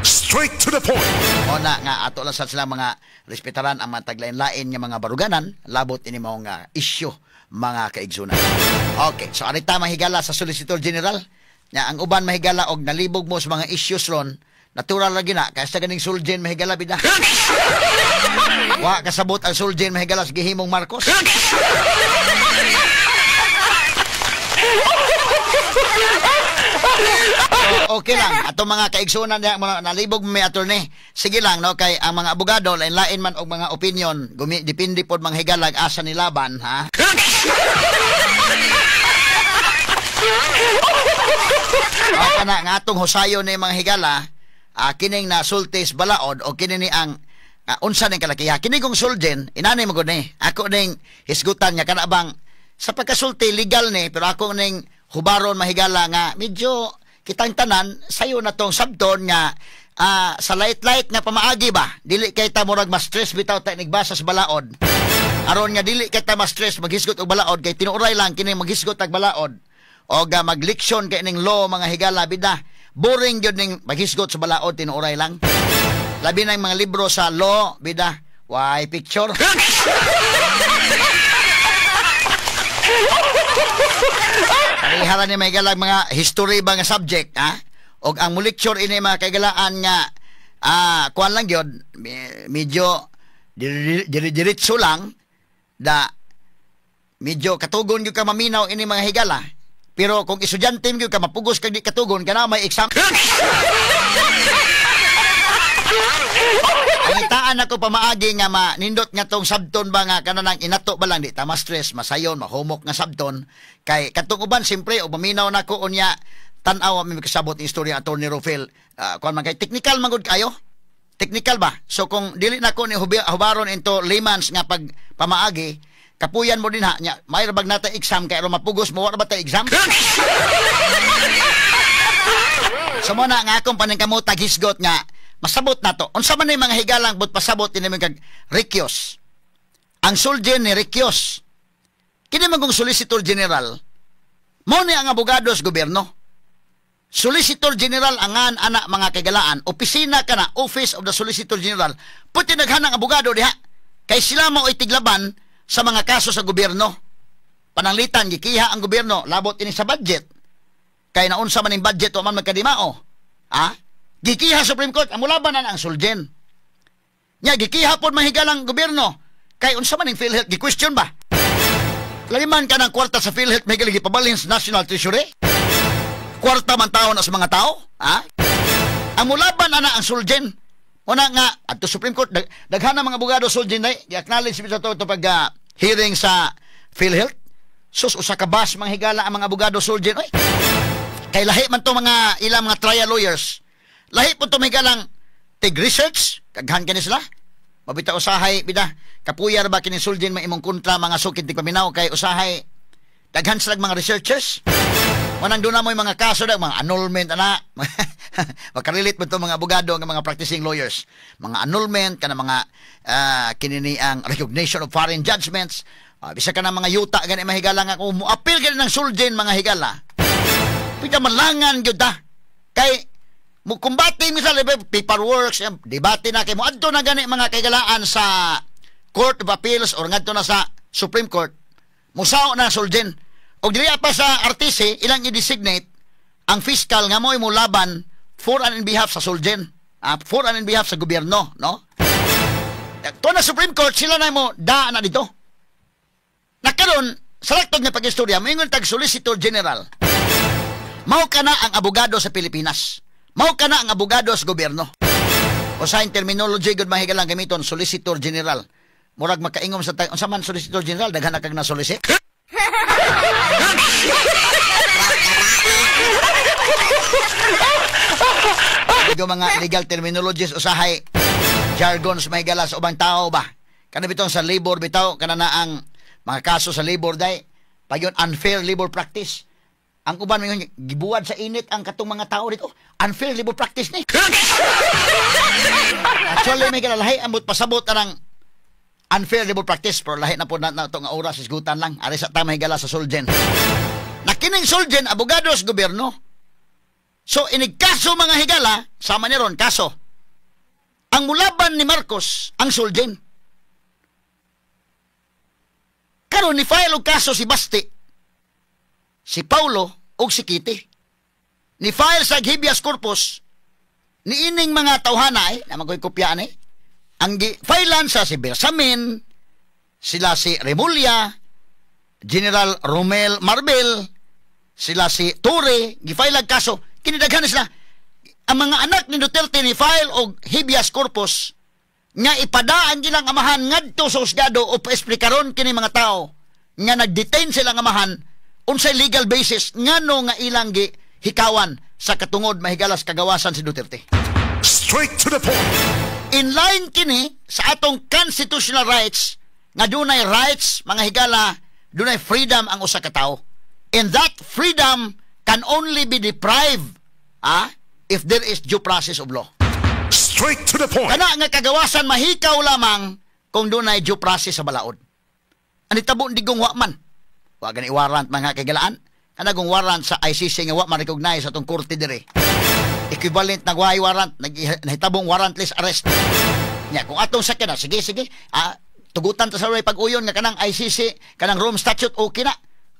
Straight to the point. O na nga ato lang sa sila mga respetaran ang mga taglain-lain nga mga baruganan labot ini mao nga issue, mga kaigsunan. Okay, so arita mahigala sa Solicitor General. Nya ang uban mahigala og nalibog mo sa mga issues ron, natural lagi na kay sa ganing Sulgen mahigala bida. Wa kasabot ang Sulgen mahigala sa gihimong Marcos. So, okay lang ato mga kaigsunan niya mga nalibog may attorney. Sige lang no, kay ang mga abogado lain-lain man og mga opinion, gumi depende pod mga higalag asa nilaban ha. O kana nga atong husayon ni mga higala, kining nasultis balaod o kini ni ang unsa ning kalakiha kini kong suljen inani mo gud ni ako ning hisgutan nga kana bang sa pagkasulti legal ni, pero ako ning hubaron mahigala nga medyo kitang tanan sayo na tong sabton nga sa light-light nga pamaagi ba, dili kay ta murag ma-stress bitaw ta nigbasa sa balaod, aron nga dili kay ta ma-stress maghisgot og balaod, kay tinuoray lang kini maghisgot og balaod o ga magleksyon kay ning law mga higala bida, boring gyud ning maghisgot sa balaod, tinuoray lang, labi na yung mga libro sa law bida, why picture. Parehara ni may galag mga history ba nga subject ha, og ang mo lecture ini mga kaigalaan nga kuan lang gyud medyo dire-diretso lang da, medyo katugon gyud ka maminaw ini mga higala, pero kung estudyante gyud ka mapugos kag di katugon kana may exam. Pangitaan ako pamaagi nga manindot nga tong sabton ba nga kananang inato ba lang di ta ma-stress, masayon, mahumok nga sabton kay katong uban siyempre og maminaw nako unya tan-aw mi makasabot ni istorya Attorney Rufil, kuan man kay technical man gud kayo. Technical ba? So kung dili nako ni hubaron into layman's nga pag pamaagi, kapuyan mo din ha nya, may rabag nata exam kay aron mapugos mo, wa ra ba ta exam? So mo na nga akong paningkamot hisgot nga masabot na to. Unsa man ni mga higalang but pasabot ini kag Riquios. Ang suljen ni Riquios. Kini man kung Solicitor General, mao ni ang abogado sa gobyerno. Solicitor General angan ana mga kaigalaan, opisina kana, Office of the Solicitor General. Puti naghanang abogado diha. Kay sila mao itiglaban sa mga kaso sa gobyerno. Pananglitan gikiha ang gobyerno labot ini sa budget. Kay naunsa man ning budget wa man magkadimao. Ha? Gikiha Supreme Court, ang mulaban na ang suljen. Nya gikiha pod mahigalang gobyerno. Kay unsa man ning PhilHealth gi-question ba? Laliman ka ng kwarta sa PhilHealth may gipabalhin sa National Treasury? Kwarta man taon na sa mga tao? Ha? Ang mulaban ana ang suljen. Una nga adto Supreme Court daghan ang mga abogado suljen day gi-acknowledge sa to pag hearing sa PhilHealth. Sus usa ka bas mga higala ang mga abogado suljen oy. Kay lahi man to mga ilang mga trial lawyers. Lahi po ito may galang tig research, kaghan kini sila. Mabita usahay, bida, kapuyar ba kini suljen may imong kontra mga sukid ti paminaw kay usahay, daghan sila mga researchers. Manang doon na mo yung mga kaso na, mga annulment, ana. Makarelate mo ito mga abogado, ng mga practicing lawyers. Mga annulment, kana mga kinini ang recognition of foreign judgments. Bisa ka na mga yuta, gani mahigala nga, kung muapil gani ng suljen mga higala. Pita malangan gyud ta. Kay mukumbate mi sa paperwork, debate na kay mo adto na gani mga kaigalaan sa Court of Appeals or ngadto na sa Supreme Court. Musao na suljen. Og dili pa sa RTC ilang i-designate ang fiscal nga mo'y molaban for and in behalf sa suljen. For and in behalf sa gobyerno, no? To na Supreme Court sila na mo da na dito. Nakaron sa laktod nga pag-istorya moingon tag Solicitor General. Mao kana ang abogado sa Pilipinas. Mao kana ang abogado sa gobyerno. O sa terminology gud mahigalang gamiton Solicitor General. Murag makaingom sa unsa man Solicitor General, daghan na kag na solicit. Digo mga legal terminologies usahay jargons mahigala sa ubang tao ba. Kana bitong sa labor bitaw kana na ang mga kaso sa labor day pagyon unfair labor practice. Ang uban ngayon gibuwad sa init ang katong mga tao dito. Unfair labor practice ni. Actually may lahi ambot pasabot anang unfair labor practice pero lahi na po na to nga oras isgutan lang. Ari sa ta mahigala sa suljen. Nakining suljen abogado sa gobyerno. So inig kaso, mga higala, sama ni ron kaso. Ang mulaban ni Marcos ang Solgen. Karon ni file og kaso si Basti, si Paulo ug si Kitty. Ni file sa habeas corpus ni ining mga tawhana eh, naman ko'y kopyaan eh. Ang gi-filean sa si Bersamin, sila si Remulla, General Romel Marbel, sila si Torre, gi-file ang kaso, kinidaghan sila. Ang mga anak ni Duterte ni file og habeas corpus nga ipadaan ilang amahan ngadto sa husgado o paesplikaron kini mga tao nga nag-detain silang amahan unsay legal basis ngano nga ilang gi hikawan sa katungod mahigalas kagawasan si Duterte. Straight to the point. In line kini sa atong constitutional rights nga dunay rights, mga higala, dunay freedom ang usa ka tawo. And that freedom can only be deprived if there is due process of law. Straight to the point. Kana nga kagawasan mahikaw lamang kung dunay due process sa balaod. Ani tabo digong wa man. Wa gani warrant, mga kagalaan. Kana kung warrant sa ICC nga wa man recognize atong korte dire. Equivalent na way warrant, nahitabong warrantless arrest. Nya kung atong sakyan, sige sige, tugutan ta sa pag-uyon nga kanang ICC, kanang Rome Statute okay na.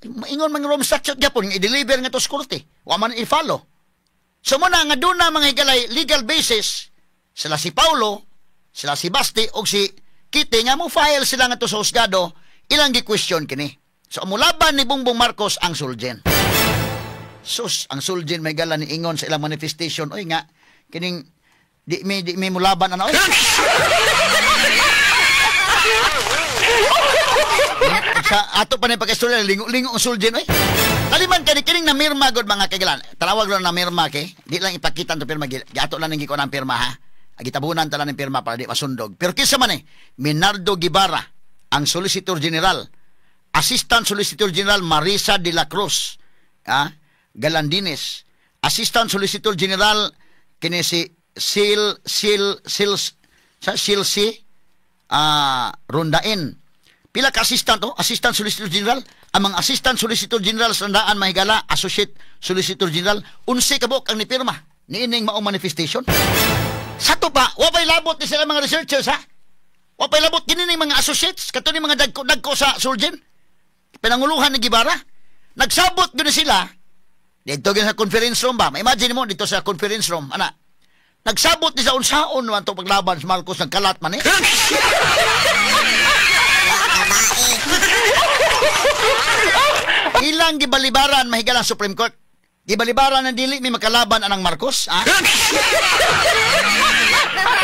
Maingon man Rome Statute gyapon nga i-deliver nga to sa korte. Wa man i-follow. So mo na nga doon na, mga higalay, legal basis sila si Paulo, sila si Basti og si Kitty nga mo file sila nga to sa husgado, ilang gi-question kini. So mulaban ni Bongbong Marcos ang Solgen. Sus, ang Solgen may gala ni ingon sa ilang manifestation, oy nga kining di mi mulaban ano oy. Sa ato pa ni pagkastorya, lingo-lingo ang Solgen oy. Taliman kani kining namirma gud, mga kagalan. Talawag lang namirma kay, di lang ipakita to pirma, giato lang ning gikuan ang pirma ha. Gitabunan ta lang ning pirma para di masundog. Pero kinsa man eh, Minardo Guevara, ang Solicitor General, Assistant Solicitor General Marisa de la Cruz, Galandines, Assistant Solicitor General kini si Sil Sil Sil sa Silsi Rondain. Pila ka assistant oh, Assistant Solicitor General, ang mga Assistant Solicitor General sa Rondaan mahigala, Associate Solicitor General, 11 ka buok ang nipirma niining maong manifestation. Sa to pa, wa pa'y labot ni sila mga researchers ha. Wa pa'y labot kini ning mga associates, kato ni mga dagko-dagko sa Solgen. Pinanguluhan ni Guevara. Nagsabot gyud sila dito gyud sa conference room ba. Ma-imagine mo dito sa conference room, ana. Nagsabot ni sa unsaon man to paglaban sa Marcos, nagkalat man eh. Ilang gibalibaran mahigala Supreme Court. Gibalibaran ng dili mi makalaban anang Marcos, ha?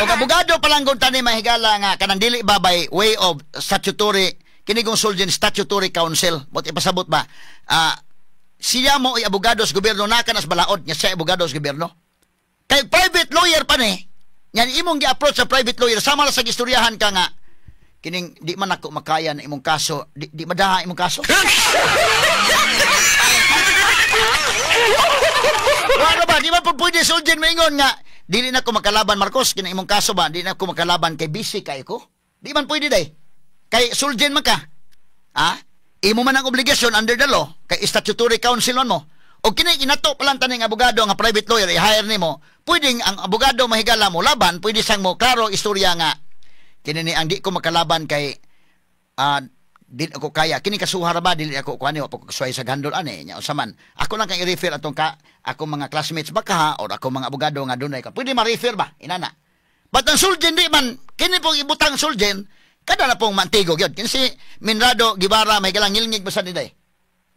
Og abogado pa lang kung tani mahigala nga kanang dili ba by way of statutory kini kong Solgen Statutory Council. Bot ipasabot ba? Siya mo ay abogado sa gobyerno na kanas balaod nga siya abogado sa gobyerno. Kay private lawyer pa ni. Yan imong gi-approach sa private lawyer sama la sa gistoryahan ka nga kining di man ako makaya na imong kaso, di madaha imong kaso. Wala ba, di man po pwede Solgen maingon nga dili na ko makalaban Marcos kini imong kaso ba, di na ko makalaban kay busy kay ko. Di man pwede day. Kay Solgen man ka. Ha? Imo man ang obligasyon under the law kay statutory counsel man mo. O kini inato pa lang taning abogado nga private lawyer i-hire nimo, pwedeng ang abogado mahigala mo laban, pwede sang mo klaro istorya nga kini ni ang di ko makalaban kay di ako kaya kini kasuha ra ba, dili ako kuan ni wa pa ko kasuhay sa handle ani nya unsa man. Ako lang kang i-refer atong ka ako mga classmates ba ka or ako mga abogado nga dunay ka. Pwede ma-refer ba inana. But ang Solgen di man kini pong ibutang Solgen kada na pong mantigo gyud. Kini si Minrado Guevara may galang ngilngig ba sa niday.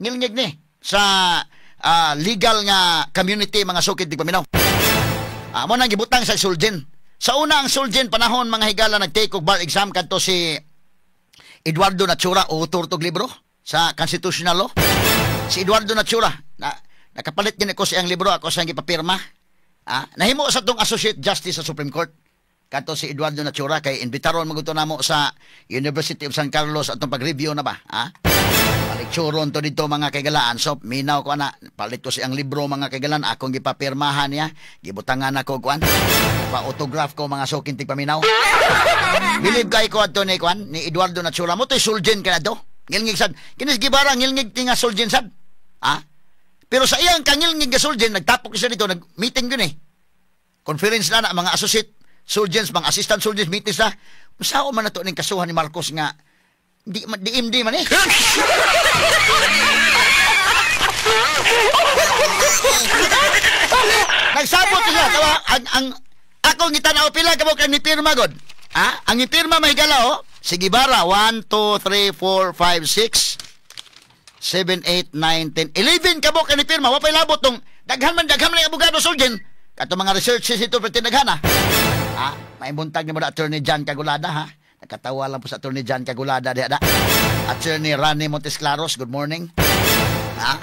Ngilngig ni sa legal nga community, mga sukid di paminaw. Mo nang gibutang sa Solgen. Sa una ang Solgen panahon mga higala nag-take og bar exam kadto si Eduardo Nachura, author tog libro sa constitutional law. Si Eduardo Nachura na nakapalit gini ko siyang libro, ako siyang gipapirma. Nahimo sa tong Associate Justice sa Supreme Court. Kadto si Eduardo Nachura kay imbitaron maguto namo sa University of San Carlos atong pag-review na ba? Paliksuron to dito mga kaigalaan. So minaw ko ana, palit ko siyang libro mga kaigalaan, akong gipapirmahan niya, gibutangan ako kuan. Pa-autograph ko mga suking tigpaminaw. Bilib kay ko adto ni kuan ni Eduardo Nachura mo toy Solgen kanadto. Ngilngig sad. Kinis Guevara ngilngig ti nga Solgen sad. Pero sa iyang kangilngig nga Solgen, nagtapok siya dito, nag-meeting yun eh. Conference na na, mga associate Solgens, mga assistant Solgens, meeting sa, unsaon man nato ning kasuhan ni Marcos nga, di, DMD man eh. Nagsabot sila, tawa, ang akong gitanaw pila ka mo kay ni pirma god. Ha? Ang ipirma mahigala oh. Sige bara, 1 2 3 4 5 6 7 8 9 10 11 ka mo kay ni pirma. Wa pay labot tong daghan man ang abogado Solgen. Kato mga researches ito pero tinaghan ha. Ha? May buntag ni mo na Attorney John Cagulada ha. Nakatawa lang po sa Attorney John Cagulada diha da. Attorney Rani Montesclaros, good morning. Ha?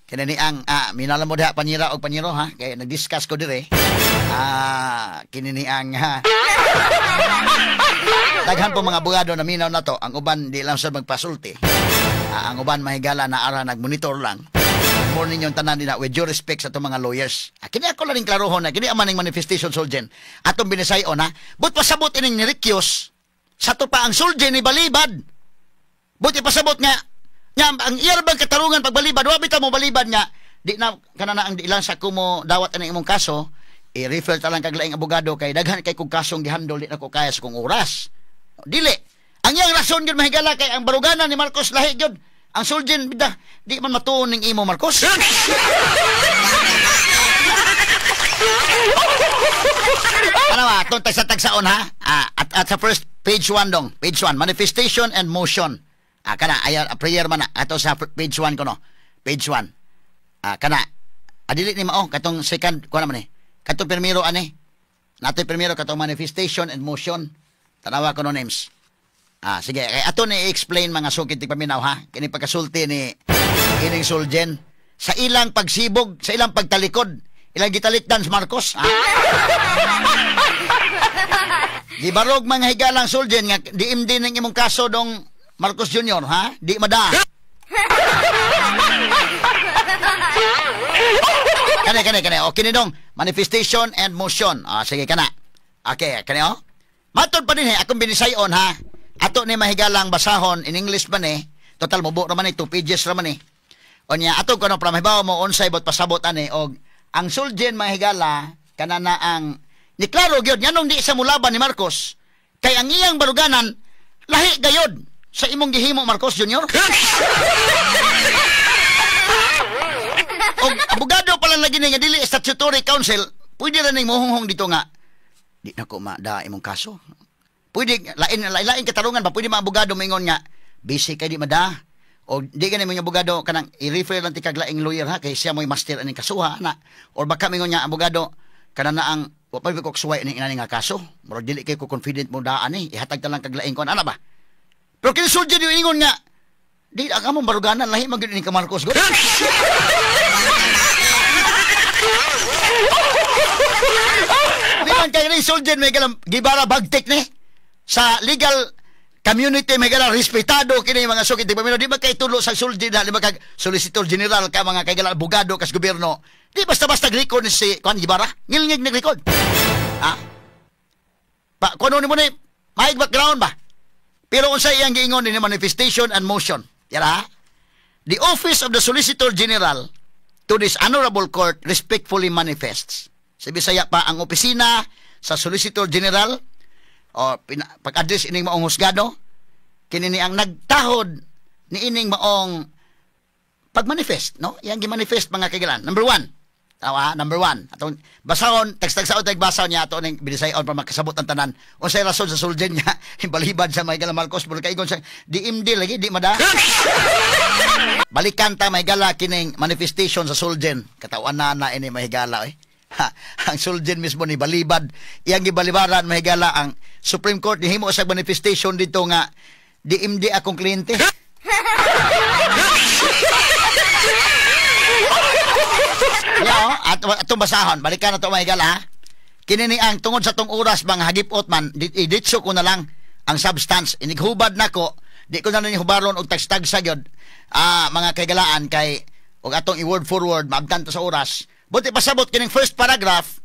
Kini ni ang minala mo diha panira og paniro ha. Kay nag-discuss ko dire. Kini ni ang ha. Daghan po mga abogado na minaw na to. Ang uban di lang sa magpasulti. Ang uban mahigala na ara nagmonitor lang. Good morning yung tanan nila with due respect sa itong mga lawyers. Kini ako lang ning klarohon na kini ang maning manifestation Solgen. Atong binisayon ha. But pasabot ining ni Riquios sa to pa ang Solgen ni balibad. But ipasabot nga nga ang iya bang katarungan pagbalibad, wa bitaw mo balibad nga di na kana na ang di lang sa kumo dawat ani imong kaso, i-refer ta lang kag laing abogado kay daghan kay kog kasong gihandol di na ko kaya sa kong oras. Dili. Ang iyang rason gyud mahigala kay ang baruganan ni Marcos lahi gyud. Ang Solgen bida di man matuon ning imo Marcos. Ano ba? Itong tagsa-tagsaon ha? At sa first page 1 dong. Page 1. Manifestation and motion. Kana. Ay, prayer man na. Ato sa page 1 ko no. Page 1. Kana. Adili ni mao. Katong second. Kuha naman eh. Katong primero ani. Nato'y primero katong manifestation and motion. Tanawa ko no names. Sige. Kaya ato ni i-explain mga sukit ti paminaw ha. Kini pagkasulti ni ining Solgen. Sa ilang pagsibog, sa ilang pagtalikod, ilang gitalikdan si Marcos. Ha? Gibarog mga higalang Solgen nga DMD ning imong kaso dong Marcos Jr. ha? Di mada. Kani kani kani. Okay ni dong manifestation and motion. Sige kana. Okay, kani oh. Matod pa din eh, akong binisayon ha. Ato ni mahigalang basahon in English man eh. Total mubo ra man eh, 2 pages ra man eh. Onya ato kuno para mahibaw mo unsay bot pasabot ani og ang Solgen mahigala kana na ang ni klaro gyud nganong di sa mulaban ni Marcos kay ang iyang baruganan lahi gayod sa imong gihimo Marcos Jr. Og abogado pa lang lagi ni nga dili statutory counsel, pwede ra ning mohunghong dito nga di na ko mada imong kaso. Pwede lain lain katarungan ba pwede maabogado moingon nga busy kay di mada. O di ka nimo abogado kanang i-refer lang ti kag laing lawyer ha kay siya mo'y master aning kasuha na. Or baka mingon nga abogado kana na ang wa pa ko suway aning inani nga kaso. Murag dili kay ko confident mo daan eh. Ihatag ta lang kag laing kon ana ba. Pero kini Solgen yung ingon nga di ang among baruganan lahi man gyud ni ka Marcos gud. Di man kay ni Solgen may galam gibara bagtik ni sa legal community may gala respetado kini mga sukit di ba di ba kay tulo sa Solgen na di ba kag solicitor general ka mga kay gala abogado kas gobyerno di basta-basta record ni si kuan Gibara ngilngig nag record ha pa kuno ni mo ni may background ba pero unsa iyang giingon ni manifestation and motion yara the office of the solicitor general to this honorable court respectfully manifests. Sa Bisaya pa ang opisina sa solicitor general o pag-address ining maong husgado kini ni ang nagtahod ni ining maong pagmanifest no yang gimanifest mga kaigalan. Number 1 tawa number 1 atong basahon tagstagsaon tag basahon niya ato ning binisayon para makasabot ang tanan unsay rason sa Solgen niya balibad sa mga Marcos pero kaigon sa DMD lagi di mada. Balikan ta mahigala kining manifestation sa Solgen katawan na na ini mahigala eh. Ha, ang Solgen mismo ni balibad iyang gibalibaran mahigala ang Supreme Court nihimo sa manifestation dito nga DMD akong kliyente. Ya, at atong basahon balikan na to mahigala ha. Kini ni ang tungod sa tong oras bang hagipot man iditso ko na lang ang substance inighubad nako di ko na ninyo hubaron og tagstagsa gyud mga kaigalaan kay og atong i-word forward maabtan ta sa oras. Buti pasabot kining first paragraph,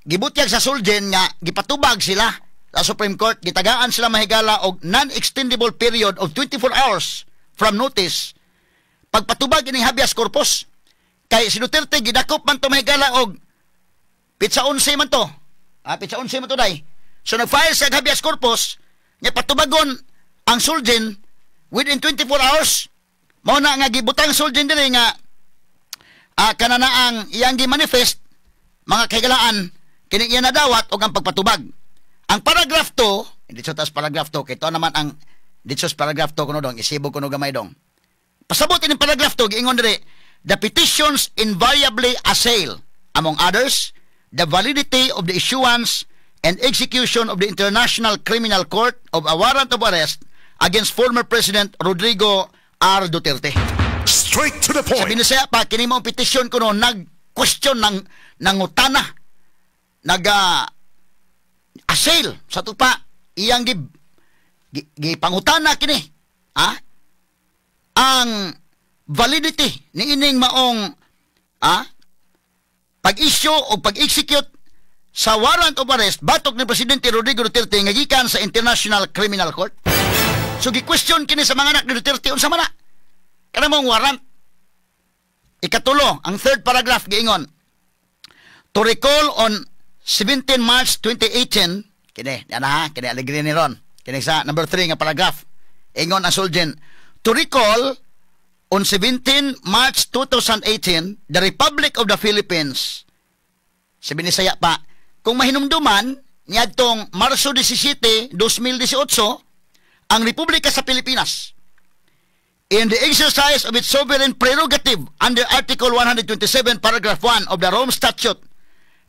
gibutyag sa Solgen nga gipatubag sila sa Supreme Court, gitagaan sila mahigala og non-extendable period of 24 hours from notice pagpatubag ining habeas corpus. Kay si Duterte gidakop man to, mahigala, og petsa 11 man to. Ah, petsa 11 man to day. So nag-file sa habeas corpus nga patubagon ang Solgen within 24 hours. Mao na nga gibutang Solgen diri nga kanana ang iyang gi-manifest, mga kahigalaan, kini iya nadawat og ang pagpatubag. Ang paragraph 2, hindi sa taas paragraph 2, kay ito naman ang dito sa paragraph 2 kuno dong, isibo kuno gamay dong. Pasabot ini paragraph 2, giingon diri, the petitions invariably assail, among others, the validity of the issuance and execution of the International Criminal Court of a warrant of arrest against former President Rodrigo R. Duterte. Straight to the Sa point. Binisaya pa, kini mo petisyon kuno nag-question ng nangutana, nag assail sa tupa, iyang gipangutana kini, ah, ang validity ni ining maong pag-issue o pag-execute sa warrant of arrest batok ni Presidente Rodrigo Duterte nga gikan sa International Criminal Court. So gi-question kini sa mga anak ni Duterte, unsa man na? Kana mong warrant. Ikatulo, ang third paragraph giingon, to recall, on 17 March 2018, kini, yan ha, kini alegre ni ron. Kini sa number 3 nga paragraph. Ingon ang Solgen, to recall, on 17 March 2018, the Republic of the Philippines, sa Binisaya pa, kung mahinumduman, niadtong Marso 17, 2018, ang Republika sa Pilipinas, in the exercise of its sovereign prerogative under Article 127, Paragraph 1 of the Rome Statute,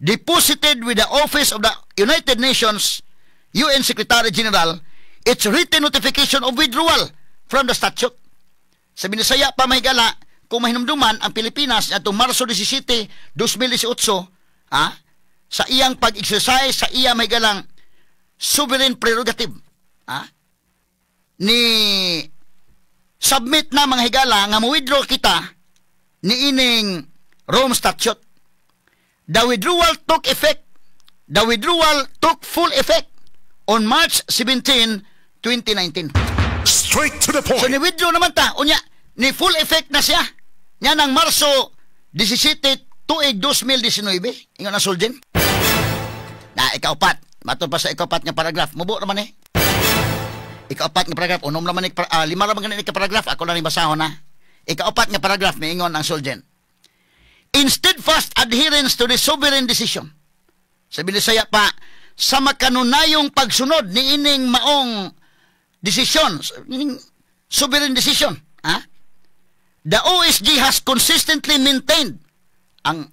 deposited with the Office of the United Nations UN Secretary General its written notification of withdrawal from the statute. Sa Binisaya pa, mahigala, kung mahinumduman ang Pilipinas atong Marso 17, 2018, sa iyang pag-exercise sa iya, mahigalang, sovereign prerogative, ni submit na, mga higala, nga mo-withdraw kita ni ining Rome Statute. The withdrawal took full effect on March 17, 2019. Straight to the So point. ni-withdraw naman ta, unya, ni full effect na siya. Nya ng Marso 17, tuig 2019, ingon ang Solgen. Na ikaupat, matod pa sa ikaupat nga paragraph, mubo naman eh. Ikaupat nga paragraph, unom naman ni, lima naman gani ka paragraph, ako lang ning basahon na. Ikaupat nga paragraph, miingon ang Solgen. In steadfast adherence to the sovereign decision. Sa Binisaya pa, sa makanunayong pagsunod ni ining maong desisyon, ining sovereign decision, ha? The OSG has consistently maintained, ang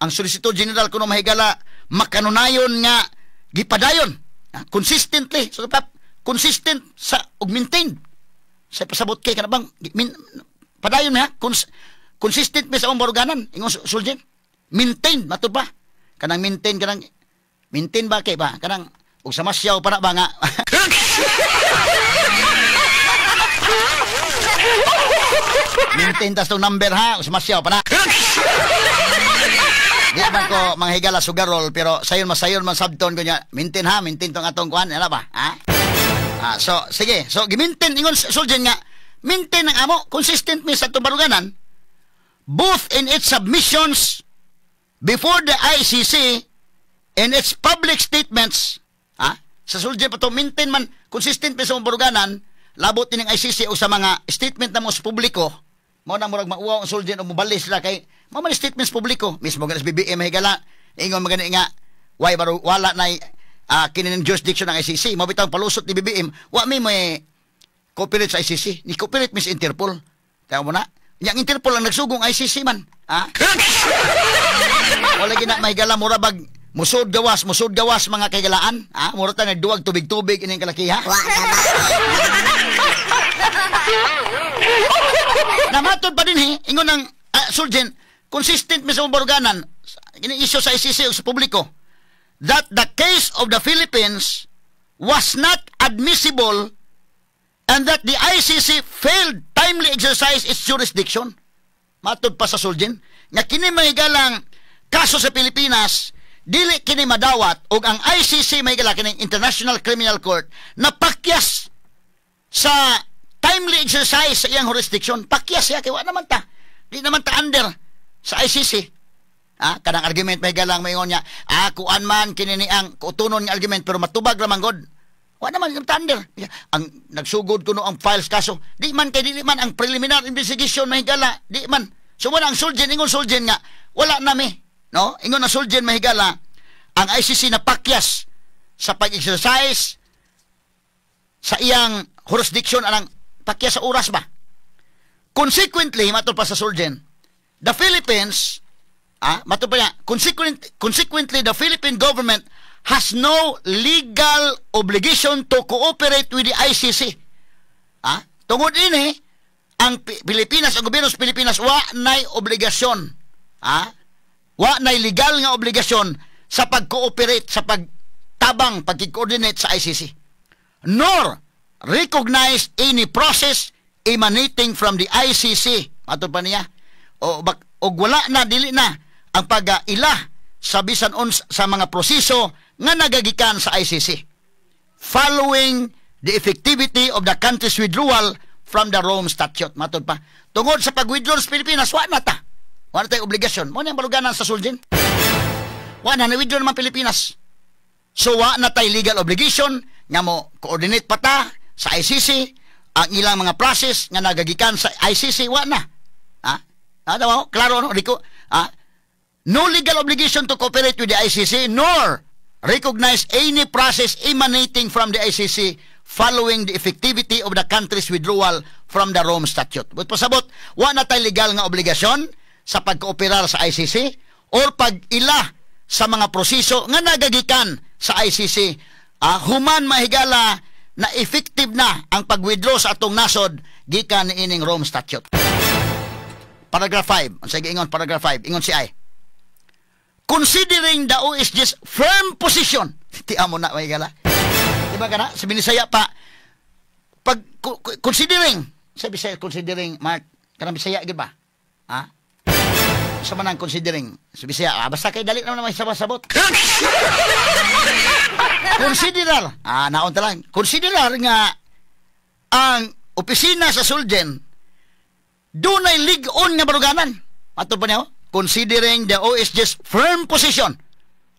Solicitor General kuno, mahigala, makanunayon nga gipadayon, ha? Consistently, so pap consistent sa ug maintained sa pasabot kay kana bang padayon ha, consistent mi sa among baruganan, ingon Solgen, maintained matud ba kanang maintain, kanang maintain ba kay ba kanang ug sa masyaw pa na ba nga maintain tas tong number ha, ug sa masyaw pa na. Di man ko mga higala sugarol, pero sayon masayon man sabton ko niya, maintain ha, maintain tong atong kuan ana ba ha. Ah, so sige, so gimaintain, ingon Solgen nga maintain ang amo, consistent mi sa atong baruganan both in its submissions before the ICC and its public statements, ha, sa Solgen pa to, maintain man, consistent mi sa among baruganan labot ining ICC o sa mga statement na mo sa publiko. Mao na murag mauwaw ang Solgen o mobalis sila kay mao man statements publiko mismo ganas BBM, higala, ingon magani nga why baro wala na kini ng jurisdiction ng ICC. Mao bitang palusot ni BBM, wa mi may cooperate sa ICC, ni cooperate mi sa Interpol. Kaya mo na yang Interpol ang nagsugong ICC man, ha. Wala gina, mahigala, mura bag musod gawas, musod gawas, mga kaigalaan, ha. Mura ta nagduwag tubig-tubig ining kalakiha. Wa ka ba? Namatod pa din eh, ingon ng Solgen, consistent mi sa baruganan, kini issue sa ICC o sa publiko, that the case of the Philippines was not admissible and that the ICC failed timely exercise its jurisdiction. Matod pa sa Solgen, nga kini mahigalang kaso sa Pilipinas, dili kini madawat og ang ICC, mahigala, kining International Criminal Court, napakyas sa timely exercise sa iyang jurisdiction. Pakyas siya kay wa naman ta. Di naman ta under sa ICC. Ah, kanang argument may galang mayon niya. Ah, kuan man kini ni ang kutunon nga argument, pero matubag ra man gud. Wa naman yung thunder. Ang nagsugod kuno ang files kaso, di man kay dili man ang preliminary investigation, mahigala, di man. So wala ang Solgen, ingon Solgen nga wala nami, no? Ingon na Solgen, mahigala, ang ICC na pakyas sa pag-exercise sa iyang jurisdiction anang pakyas sa oras ba. Consequently, matod pa sa Solgen, the Philippines, ah, matod pa niya, consequently, the Philippine government has no legal obligation to cooperate with the ICC. Ah, tungod ini, ang Pilipinas, ang gobyerno sa Pilipinas, wa nay obligasyon. Ah, wa nay legal nga obligasyon sa pag-cooperate, sa pagtabang, pag-coordinate sa ICC. Nor recognize any process emanating from the ICC. Matod pa niya. O, og wala na, dili na ang pag-ila sa bisan sa mga proseso nga nagagikan sa ICC following the effectivity of the country's withdrawal from the Rome Statute. Matod pa. Tungod sa pag-withdraw sa Pilipinas, wa na ta. Wa na tayo obligasyon. Mo na ang baluganan sa Solgen. Wa na, na-withdraw naman Pilipinas. So wa na tay legal obligation nga mo coordinate pa ta sa ICC ang ilang mga process nga nagagikan sa ICC, wa na. Ha? Ah, daw, klaro no, Rico? Ah, no legal obligation to cooperate with the ICC nor recognize any process emanating from the ICC following the effectivity of the country's withdrawal from the Rome Statute. But pasabot, wa na tay legal nga obligasyon sa pagkooperar sa ICC or pag-ila sa mga proseso nga nagagikan sa ICC human, mahigala, na effective na ang pag-withdraw sa atong nasod gikan niining Rome Statute. Paragraph 5. Ang sige ingon paragraph 5. Ingon si ay. Considering the OSG's firm position. Ti amo na, mahigala. Di ba kana? Sa Binisaya pa pag considering sa Bisaya, considering, Mark, kanang Bisaya gid ba? Ha? Sa manang considering sa Bisaya, ah, basta kay dali naman may sabot. Considerar, ah, naon ta lang. Considerar nga ang opisina sa Solgen dunay lig-on nga baruganan. Ato pa niya, oh? Considering the OSG's firm position,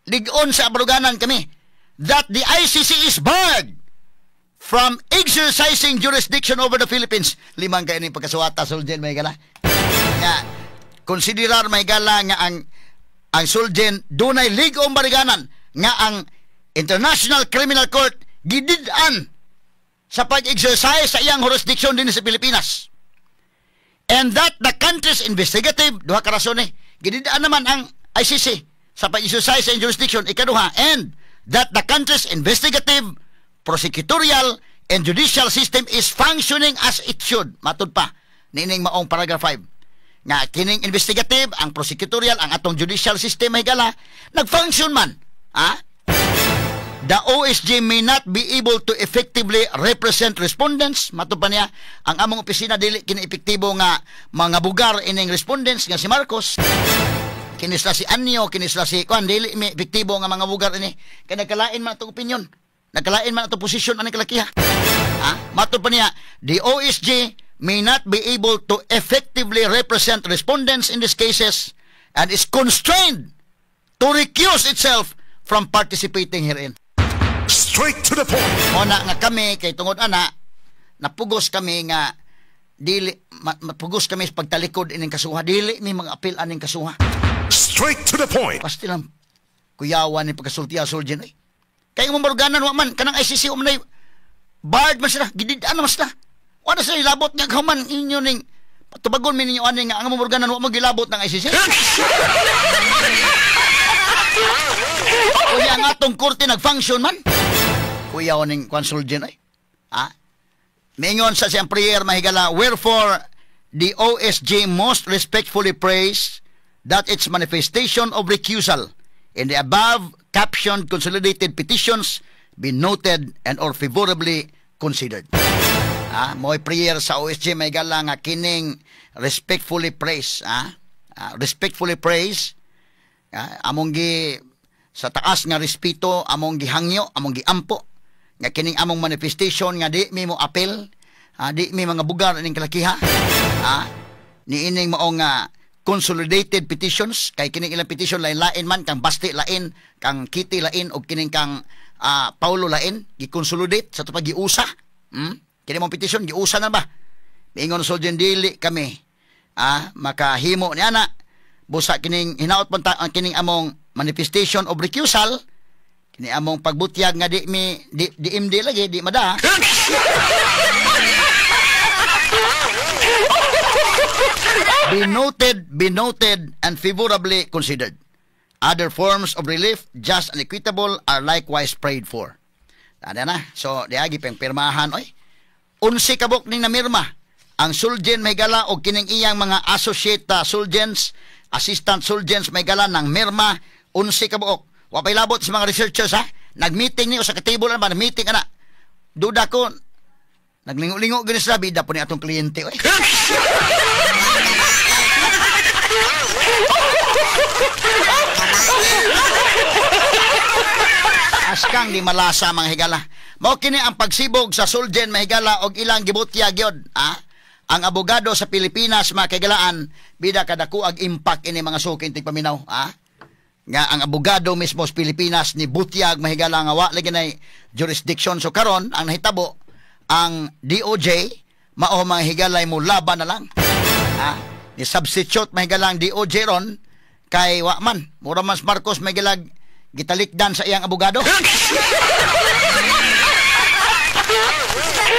lig-on sa baruganan kami, that the ICC is barred from exercising jurisdiction over the Philippines. Limang kayo ni pagkasuwata, Solgen, may gala. Nga, considerar, may gala, nga ang Solgen dunay lig-on baruganan nga ang International Criminal Court gidid-an sa pag-exercise sa iyang jurisdiction din sa Pilipinas. And that the country's investigative, duha ka rason eh, gidid-an naman ang ICC sa pag-exercise sa jurisdiction, ikaduha, and that the country's investigative, prosecutorial, and judicial system is functioning as it should. Matud pa niining maong paragraph 5 nga kining investigative, ang prosecutorial, ang atong judicial system, may gala, nag-function man. Ah? The OSG may not be able to effectively represent respondents. Matud pa niya, ang among opisina dili kini epektibo nga mga bugar ining respondents nga si Marcos. Kini sila si Año, kini sila si kuan, dili mi epektibo nga mga bugar ini. Kay nagkalain man atong opinion. Nagkalain man atong posisyon aning kalakiha. Ha? Matud pa niya, the OSG may not be able to effectively represent respondents in these cases and is constrained to recuse itself from participating herein. Straight to the point. Ona nga kami kay tungod ana napugos kami nga dili mapugos kami sa pagtalikod ining kasuha, dili mi mga apil aning kasuha. Straight to the point. Pasti lang kuyawan ni pagkasultiya Solgen ay. Kay imong baruganan wa man kanang ICC um nay barred man sila, gidid-an man sila. Wa na sila ilabot nga human inyo ning tubagon mi ninyo ani nga ang among baruganan wa mo gilabot ng ICC. Kuya ang atong korte nag-function man. Kuya ning kwan Solgen ay. Ha? Mingon sa siyang prayer, mahigala, wherefore the OSG most respectfully prays that its manifestation of recusal in the above captioned consolidated petitions be noted and or favorably considered. Ah, mo'y prayer sa OSG, may gala, nga kining respectfully praise, respectfully praise, among gi sa taas nga respeto, among gihangyo, among giampo nga kining among manifestation nga di mi mo apel, di mi mga bugar ining kalakiha, niining maong consolidated petitions kay kining ilang petition lain-lain man, kang Basti lain, kang Kitty lain, og kining kang Paulo lain, gi-consolidate sa to pag-giusa. Kini mong petition giusa na ba? Miingon Solgen, dili kami makahimo ni ana busa kining hinaot man ta ang kining among manifestation of recusal, kini among pagbutyag nga di mi di, di MD lagi di mada. Be noted and favorably considered. Other forms of relief, just and equitable, are likewise prayed for. Ano na? So, diagi pang pirmahan, oy. 11 kabuk ning namirma. Ang Sulgen mahigala og kining iyang mga associate Sulgens, assistant Sulgens mahigala ng mirma, 11 kabuok. Wa pa'y labot sa mga researchers, ha? Nag-meeting ni o sa katable na ba? Nag-meeting, ana. Duda ko, naglingo-lingo gani sila, bida po ni atong kliyente, oy. Askang di malasa mga higala. Mao kini ang pagsibog sa Sulgen mahigala og ilang gibutya gyud, ha? Ang abogado sa Pilipinas mga kahigalaan, bida kadako ag impact ini mga suking tigpaminaw, ha? Nga ang abogado mismo sa Pilipinas ni butyag mahigala nga wa lagi nay jurisdiction. So karon ang nahitabo ang DOJ mao mga higalay mo laban na lang, ha? Ni substitute mahigala ang DOJ ron kay wa man mura man Marcos mahigalag gitalikdan sa iyang abogado.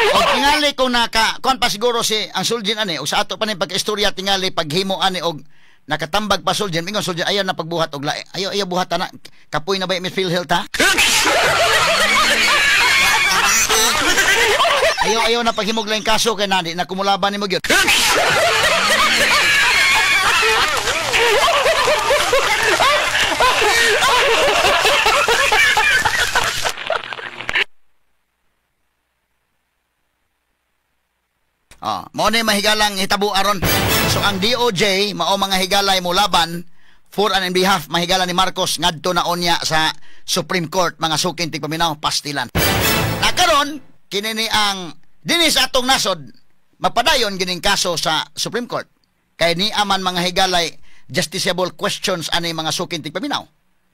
O tingali kung naka kuan pa siguro si ang Sulgen ani og sa ato pa ni pagkaistorya tingali paghimo ani og nakatambag pa Sulgen, mingon Sulgen ayaw na pagbuhat og lae, ayaw ayaw buhat ana, kapoy na ba mi PhilHealth, ha? Ayaw ayaw na paghimog laing kaso kay nani na kumulaban nimo gyud. Mao ni mahigalang hitabo aron. So ang DOJ mao mga higalay mo laban for and in behalf mahigala ni Marcos ngadto na onya sa Supreme Court mga suking tigpaminaw pastilan. Na karon kini ni ang dinhi sa atong nasod mapadayon gining kaso sa Supreme Court. Kay ni aman mga higalay justiciable questions ani mga suking tigpaminaw,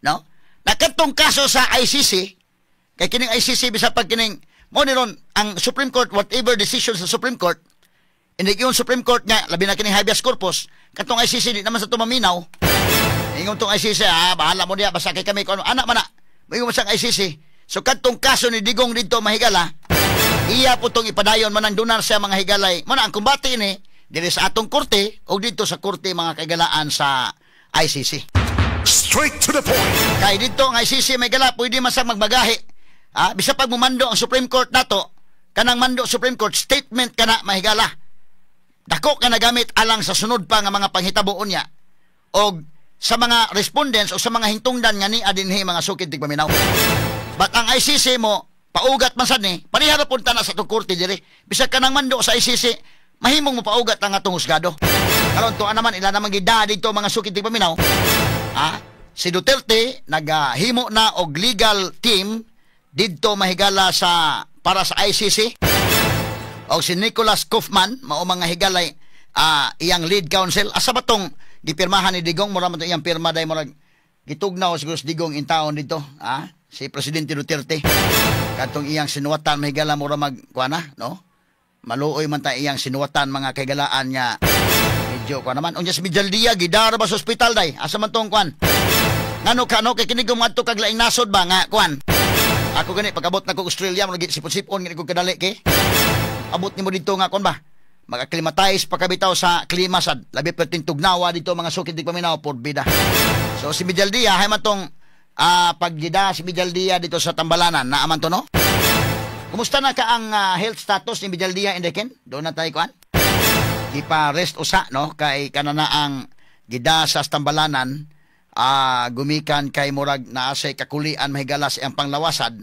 no? Nakadtong kaso sa ICC kay kining ICC bisa pag kining mo ni ron ang Supreme Court, whatever decision sa Supreme Court, hindi yung Supreme Court nga labi na kining habeas corpus katong ICC di naman sa tumaminaw. Ingon tong ICC, ha, bahala mo diya basta kay kami kung ano anak man na. Moingon man sa ICC. So kadtong kaso ni Digong didto mahigala, iya po tong ipadayon man ang dunar sa mga higalay. Mo na ang kumbate ni diri sa atong korte o didto sa korte mga kaigalaan sa ICC. Straight to the point. Kay didto ang ICC may gala pwede man sa magbagahi. Ah, bisa pag mumando ang Supreme Court nato, kanang mando Supreme Court statement kana mahigala. Dako ka nagamit alang sa sunod pa nga mga panghitabo niya og sa mga respondents o sa mga hintungdan nga ni adinhi mga sukid tigpaminaw. But ang ICC mo paugat man sad ni, pareha ra punta na sa atong korte diri. Bisag kanang mando sa ICC, mahimong mo paugat ang atong husgado. Karon tuan naman ila naman gida dito mga sukid tigpaminaw. Ah, si Duterte naghimo na og legal team didto mahigala sa para sa ICC. Og si Nicholas Kaufman mao mga higalay iyang lead counsel. Asa ba tong gipirmahan ni Digong? Mura man to iyang pirma day murag gitugnaw siguro si Digong in taon dito, si Presidente Duterte. Katong iyang sinuwatan mahigala mura mag kuan na, no? Maluoy man ta iyang sinuwatan mga kaigalaan nga medyo kuan naman. Unya si Medialdea gidara ba sa ospital day? Asa man tong kuan? Ngano ka no kay kini gumadto kag laing nasod ba nga kuan? Ako gani pag-abot na ko Australia murag sipon-sipon gani ko kadali kay. Abot nimo dito nga kon ba? Mag-acclimatize pa kabitaw sa klima sad. Labi perting tugnawa dito mga sukid di paminaw porbida. So si Medialdea hay man tong paggida si Medialdea dito sa Tambalanan na aman to, no? Kumusta na ka ang health status ni Medialdea Indeken? Doon na tayo kuan. Ipa-rest usa, no, kay kanana ang gida sa Tambalanan gumikan kay murag naasay kakulian mahigala sa iyang panglawasad,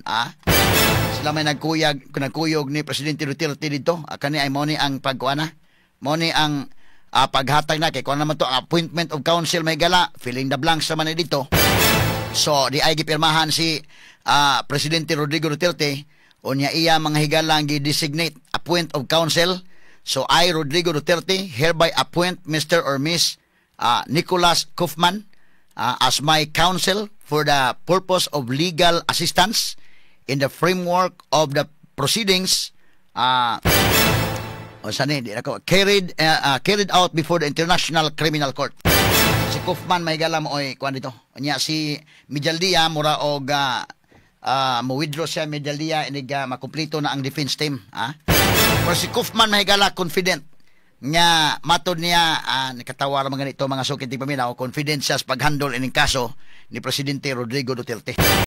Sila may nagkuyog ni Presidente Duterte dito. Kani ay mo ni ang pagkuana. Mo ni ang paghatag na kay kuan naman to ang appointment of counsel mahigala, filling the blanks naman ni dito. So di ay gipirmahan si Presidente Rodrigo Duterte unya iya mga higala ang gi-designate appoint of counsel. So I, Rodrigo Duterte, hereby appoint Mr. or Miss Nicholas Kaufman as my counsel for the purpose of legal assistance in the framework of the proceedings o sani di ako carried out before the International Criminal Court. Si Kaufman, mahigala, mo oy kuan dito. Nya si Medialdea mura og mo withdraw siya, Medialdea, inig makumpleto na ang defense team, ha. Pero si Kaufman, mahigala, confident nga matod niya, nakatawa ra mga ganito, mga suki paminaw, confident siya sa pag-handle ining kaso ni Presidente Rodrigo Duterte.